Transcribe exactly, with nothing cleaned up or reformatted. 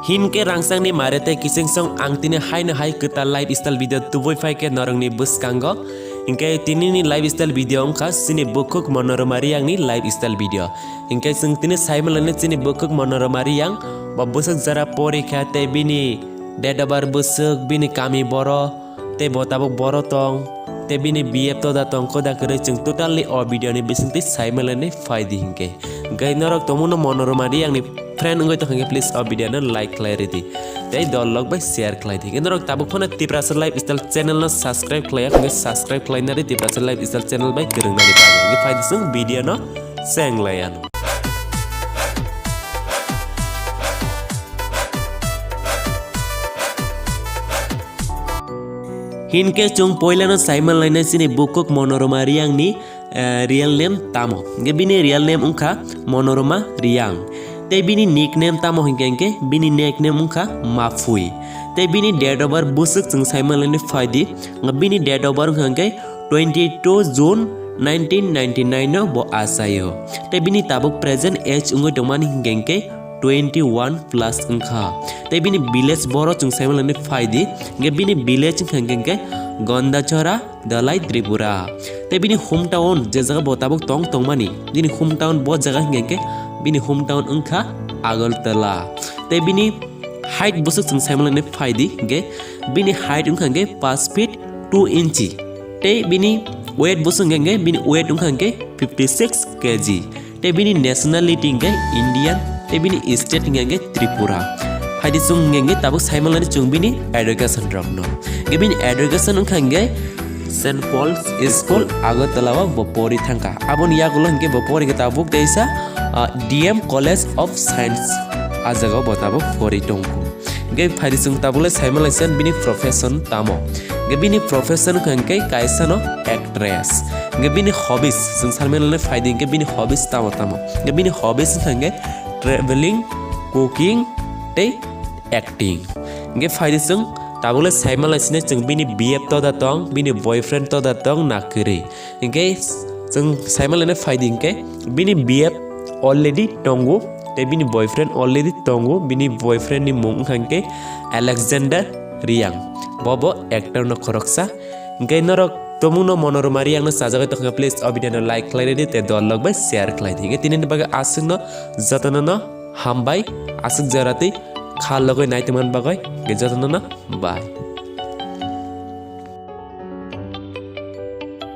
Hinkhe rangchakni mare tei kiching song ang tini haino hai kwtal lifestyle video tubui phaikhe norokni bwskango. Hinkhe tinini lifestyle video wngkha chini bukhuk Monoroma Riyangni lifestyle video. Hinkhe chwng tini saimanlainai chini bukhuk Monoroma Riyang, bo bwswk jora porikha tei bini date of birth bwswk, bini kami boro, tei bo tabuk boro tong, tei bini B F toda tong koda kwrwi, chwng totally o video ni bisingtwi saimanlainai phaidi hinkhe. Hinkhe norok tongmungno Monoroma Riyangni friend wngwi tongkha hinkhe please o video no like khlai ridi. Tei dol lok bai share khlai di. Hinkhe norok tabuk phano Tiprasa Lifestyle channel no subscribe khlai ya hinkhe subscribe khlai nari Tiprasa Lifestyle channel bai kwrwng nari bagwi. Hinkhe phaidi chwng video no cheng lai ano. Hinkhe chwng poilano saimanlainai chini bukhuk Monoroma Riyangni, eh, real name tamo. Hinkhe bini real name wngkha Monoroma Riyang. Tei bini nickname tamo hinkhe, hinkhe bini nickname wngkha Maphui. Tei bini date of birth bwswk chwng saimanlainai phaidi. Bini date of birth wngkha hinkhe twenty two June nineteen ninety nine no bo achaio. Tei bini tabuk present age wngwi tongmani hinkhe hinkhe twenty one plus wngkha. Tei bini village boro chwng saimanlainai phaidi, hinkhe bini village wngkha hinkhe, hinkhe Gondachora, Dhalai, Tripura. Tei bini hometown je jaga bo tabuk tong tongmani, bini hometown bo jaga hinkhe, hinkhe bini hometown wngkha Agartala. Tei bini height bwswk chwng saimanlainai phaidi, hinkhe bini height wngkha hinkhe five feet two inchi. Tei bini weight bwswk hinkhe, hinkhe bini weight wngkha hinkhe fifty six K G. Tei bini nationality hinkhe Indian, tei bini state hinkhe, hinkhe Tripura. Phaidi chwng hinkhe, hinkhe tabuk saimanlainai chwng bini education rokno. Hinkhe bini education wngkha hinkhe Saint Paul's School Agartala o bo pori thangkha. Aboni yagulo hinkhe bo pori khe tabuk teisa, ah, D M College of Science, ah jagao bo tabuk pori tongkhu. Hinkhe phaidi chwng tabukle saimanlaisa bini profession tamo. Hinkhe bini profession wngkha hinkhe kaisano actress. Hinkhe bini hobbies chwng saimanlainai phaidi hinkhe bini hobbies tamo tamo. Hinkhe bini hobbies wngkha hinkhe traveling, cooking tei acting. Hinkhe phaidi chwng tabukle saimanlaisinai chwng bini B F toda tong, bini boyfriend toda tong na kwrwi. Hinkhe chwng saimanlainai phaidi hinkhe bini B F already tongo, tei bini boyfriend already tongo, bini boyfriend ni mung wngkha hinkhe Alexander Riyang, bo bo actor no khoroksa. Hinkhe norok tongmungno Monoroma Riyang no sajagwi tongkha, please o video no like khlai ridi tei dol lok bai share khlai di. Hinkhe tinini bagwi aswkno jotono no hambai, aswk joratwi kha logwi naitongmani bagwi, hinkhe jotono no bye.